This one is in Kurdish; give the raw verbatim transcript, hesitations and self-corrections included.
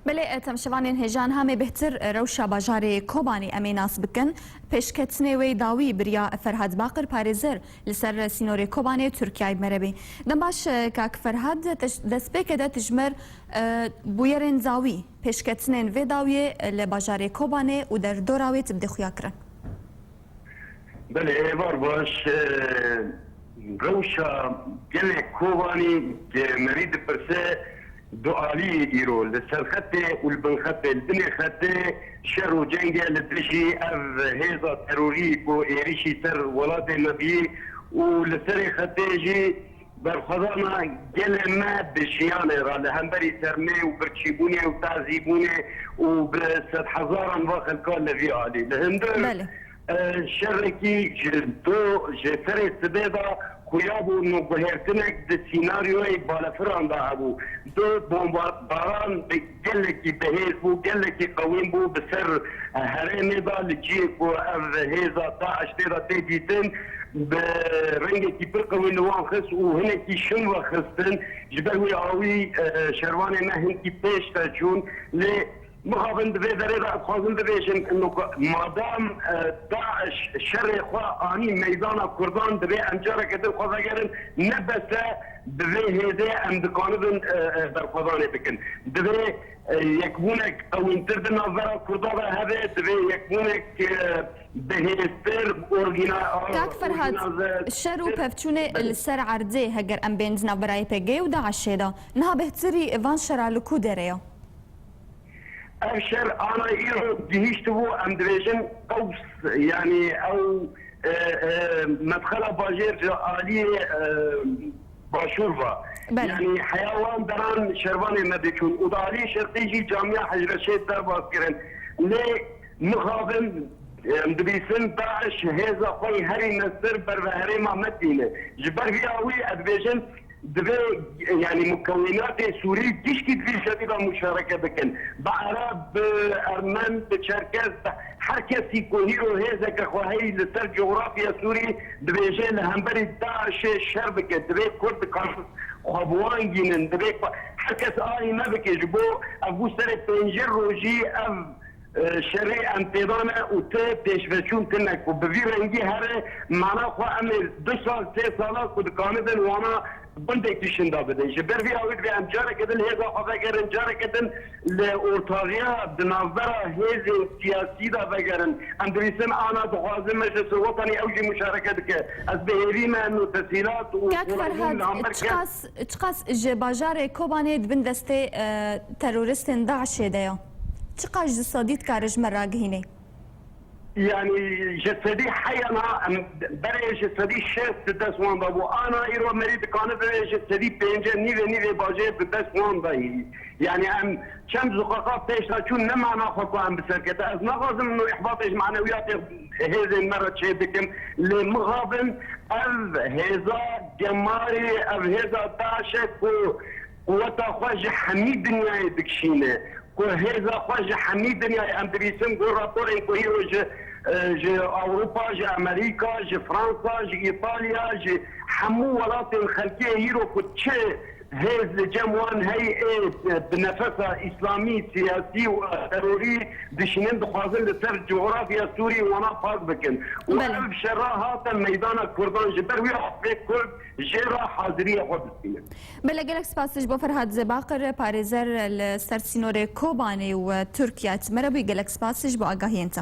Belê, e, temşevanên hêja niha em ê bêhtir, e, rewşa bajarê Kobanê em ê nas bikin. Pêşketinê wê dawî bi riya Ferhad Baqir parêzer li ser sînorê Kobanê Tirkiyeyê bi me re bê. Dem baş, e, kak Ferhad, te, destpêkê de tu ji me re, e, bûyerên dawî, pêşketinên vê dawiyê, e, li bajarê Kobanê û derdora wê tu bidê xuya kirin. Belê, êvar baş. E, rewşa gelê Kobanî, e, merî dipirse du alî îro li ser xetê û li bin xetê, li binê xetê şer û ceng e li dijî ev hêza terorî ku êrîşî ser welatê me bî û li serê xetê jî berxwedana gelê me bi jiyanê re li hemberî sermê û birçîbûnê û tazîbûnê û bi sedhezaran va xelka li vî alî. Li hundir, Belê. e, şerekî ji do, ji serê sibê de xuya bû, nû guhertinek di sînaryoyê balefiran de hebû. Du bombardaran bi gelekî bihêz bû, gelekî qewîn bû, bi ser herêmê de li cihê ku ev hêza DAIŞ tê de tê dîtin, bi rengekî pir qewî li wan xist û hinekî şin ve xistin. Ji ber wî awî, e, şervanê me hinkî pêş de çûn. Lê mixabin di vê derê de ez xwazim bibêjim, ino ku madam, e, DAIŞ şerê xwe anî meydana Kurdan, divê em careke din xwe vegerin, ne bes e bi vê hêzê em dikanibin, e, e, berxwedanê bikin. Divê, e, yekbûnek qewîntir di navbera Kurda de hebe, divê yekbûnek, e, bihêztir, orgîna-, Kak Ferhad, orgînaze-, şer û pevçûnê Belê. li ser erdê, heger em bên di navbera Y P G û DAIŞê de, niha bêhtirî van şera li ku derê ye? Ev şer ana îro gihîştibû, em dibêjin, qews, yanî ew, e, e, medxela bajêr ji aliyê, e, başûr ve. Belê. Yanî heya wan deran şervanê me diçûn û di aliyê şerqî jî camiya Hecreşêt derbas kirin. Lê mixabin, em dibîsin, DAIŞ hêza xwe yî herî mestir ber ve herêma me tîne. Ji ber vî awî ez dibêjim, Divê, yanî, mukewînatê Sûrî gişkî di vî şerî de muşareke bikin. Bi Ereb, bi Ermen, bi Çerkez, bi her kesî ku hîro hêzeke xwe heyî li ser cografya Sûrî dibêje li hemberî DAIŞê şer bike. Divê Kurd dikarin xwe bi wan gînin. Divê ku her kes alî me bike. Ji bo ev bû serê pêncî rojî ev e, şerê em têda ne û ti pêşveçûn tune ku bi vî rengî here mana xwe em ê du sal, sê sala ku dikanibin wana gundekî şinda bidin. Ji ber vî awî divê em careke din hêza xwe vegerin, careke din li ortaxiya di navbera hêzên siyasî de vegerin. Em dibîsin ana dixwazin meclis wetanî ew jî muşareke dike. Ez bi hêvî me û tesîlat û Kak Ferhad, li hember kes çiqas, çiqas ji bajarê Kobanê di bin destê, e, teroristên DAIŞê de ye? Çiqas ji sedî dikare ji me ragihîne? Yanî ji sedî heya niha em berê ji sedî şêst di dest wan de bû. Ana îro merî dikanibe ji sedî pêncî nîvê nîvê bajêr di dest wan de yî. Yanî em çend ziqaqa pêş de çûn ne mana xwe ku em bi ser kete. Ez naxwazim no îhbatê ji manewiyatê hêzên me re çê bikim. Lê mixabin ev hêza gemarî, ev hêza DAIŞ e ku quweta xwe ji hemî dinyayê dikişîne. Ku hêza xwe ji hemî dinyayê em dibîsin, ku raporên ku îro ji, e, ji Ewropa, ji Amerîka, ji Fransa, ji Îtalya, ji hemû welatên xelkê îro ku çi hêz li cem wan heyî ê, e, bi nefesa îslamî, siyasî û terorî dişînin, dixwazin li ser cografya Sûrî wana pak bikin. Û Belê. ev şera hate meydana Kurdan, ji ber wî ev Kurd jê re haziriya xwe distîne. Belê, gelek spas ji bo Ferhad Baqir, parêzer li ser sînorê Kobanê û Tirkiye. Ti me re bûyî, gelek spas ji bo agahiyên te.